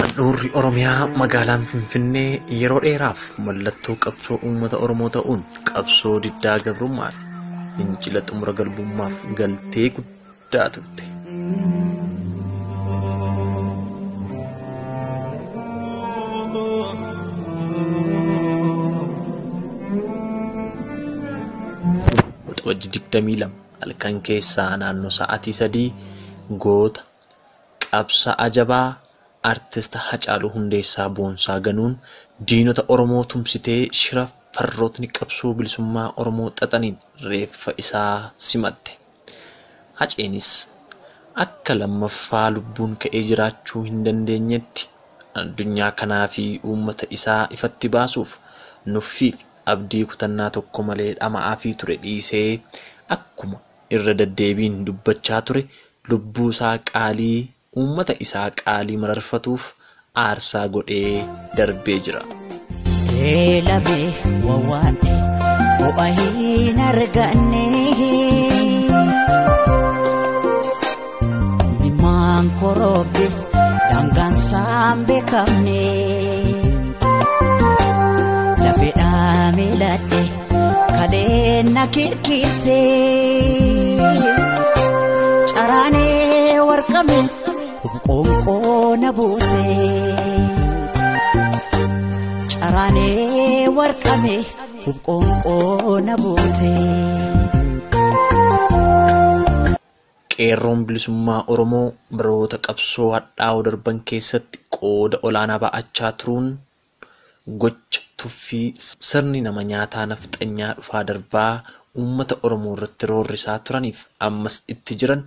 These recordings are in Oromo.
Handhuurri Oromiyaa magaalaan Finfinnee yeroo dheeraaf mallattoo qabsoo uummata Oromoo ta'uun qabsoo diddaa gabrummaa fi fincila xumura garbummaaf galtee guddaa turte. Waxabajjii 22 halkan keessaa naannoo sa'aatii 3 goota qabsaa'aa jabaa Artist Hacaaluu Hundeessaa Boonsaa ganuun diinota Oromoo tumsitee shira farrootni qabsoo bilisummaa Oromoo xaxaniin reeffa isaa simatte. Haceenis akka lammaffaa lubbuun ka'ee jiraachuu hin dandeenyetti addunyaa kanaa fi uummata isaa ifatti baasuuf nuffii fi abdii kutannaa tokko malee dhama'aafii ture dhiisee akkuma irra deddeebiin dubbachaa ture lubbuu isaa qaalii uummata isaa qaalii mararfatuuf aarsaa godhee darbee jira. Eelame wawwaadhe ho'a hin arganne Mimaan korobbis daangaan isaan beekamne Lafeedhaa miiladhe kaleen na kirkirte Caraanee warqame qoonqoo na buute Caraanee warqame qoonqoo na buute. Qeerroon bilisummaa Oromoo baroota qabsoo hadhaa'oo darban keessatti qooda olaanaa ba'achaa turuun gocha tuffii sirni nama nyaataa nafxanyaa dhufaa darbaa uummata Oromoo irratti roorrisaa turaniif ammas itti jiran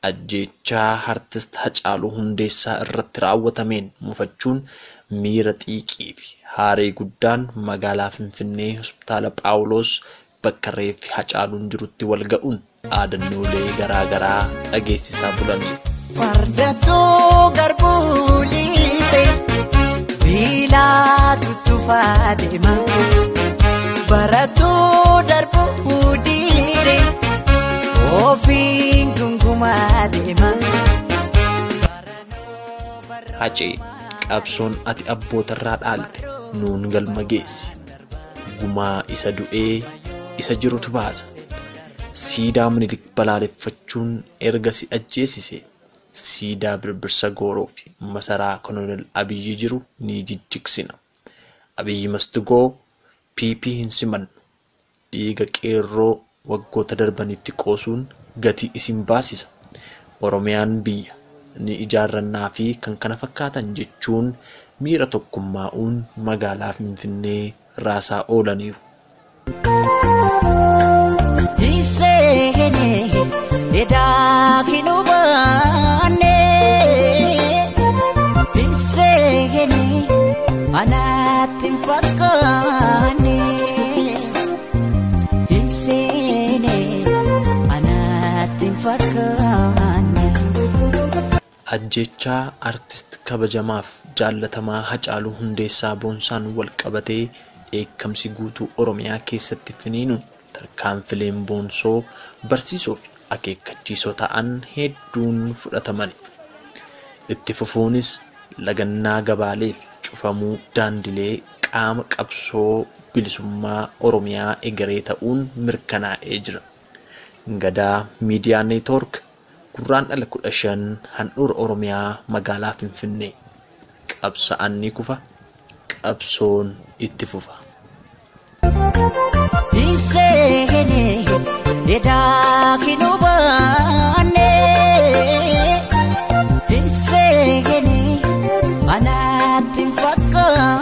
ajjeechaa Artist Hacaaluu Hundeessaa irratti raawwatameen mufachuun miira xiiqii fi haaree guddaan magaalaa Finfinnee Hospitaala Phaawulos bakka reeffi Hacaaluun jirutti wal ga'uun dhaadannoolee garaa garaa dhageessisaa bulaniiru. Fardattuu garbuu liite biilaa tuttufaa deema barattuu darbuu diide ofiin gungumaa deema. Hacee qabsoon ati abbootarraa dhaalte nuun galma geessi. Gumaa isa du'ee isa jirutu baasa. Siidaa Minilik balaaleffachuun erga si ajjeesise siidaa birbirsa gooroo fi masaraa Koloneel Abiyyi jiru ni jijjigsina. Abiyyi Mastigoo PP hin simannu. Dhiiga qeerroo waggoota darbanitti qoosuun gatii isin baasisa. Oromiyaan biyya ni ijaarrannaa fi kan kana fakkaatan jechuun miira tokkummaa'uun magaalaa Finfinnee raasaa oolaniiru. Hinseenee edaa hin hubanne hinseenee anaatti hin fakkaanne hinseenee anaatti hin fakkaanne. Ajjeechaa artist kabajamaaf jaallatamaa Hacaaluu Hundeessaa Boonsaan wal qabatee dheekkamsi guutuu Oromiyaa keessatti finiinuun tarkaanfileen boonsoo barsiisoo fi akeekkachiisoo ta'an hedduun fudhatamani. Itti fufuunis lagannaa gabaalee fi cufamuu daandilee qaama qabsoo bilisummaa Oromiyaa egeree ta'uun mirkanaa'ee jira. Gadaa Miidiyaa Neetwoork Gurraandhala 15 handhuura Oromiyaa magaalaa Finfinnee. Qabsaa'aan ni kufa, qabsoon itti fufa. Hinseenee edaa hin hubanne hinseenee anaatti hin fakkaanne.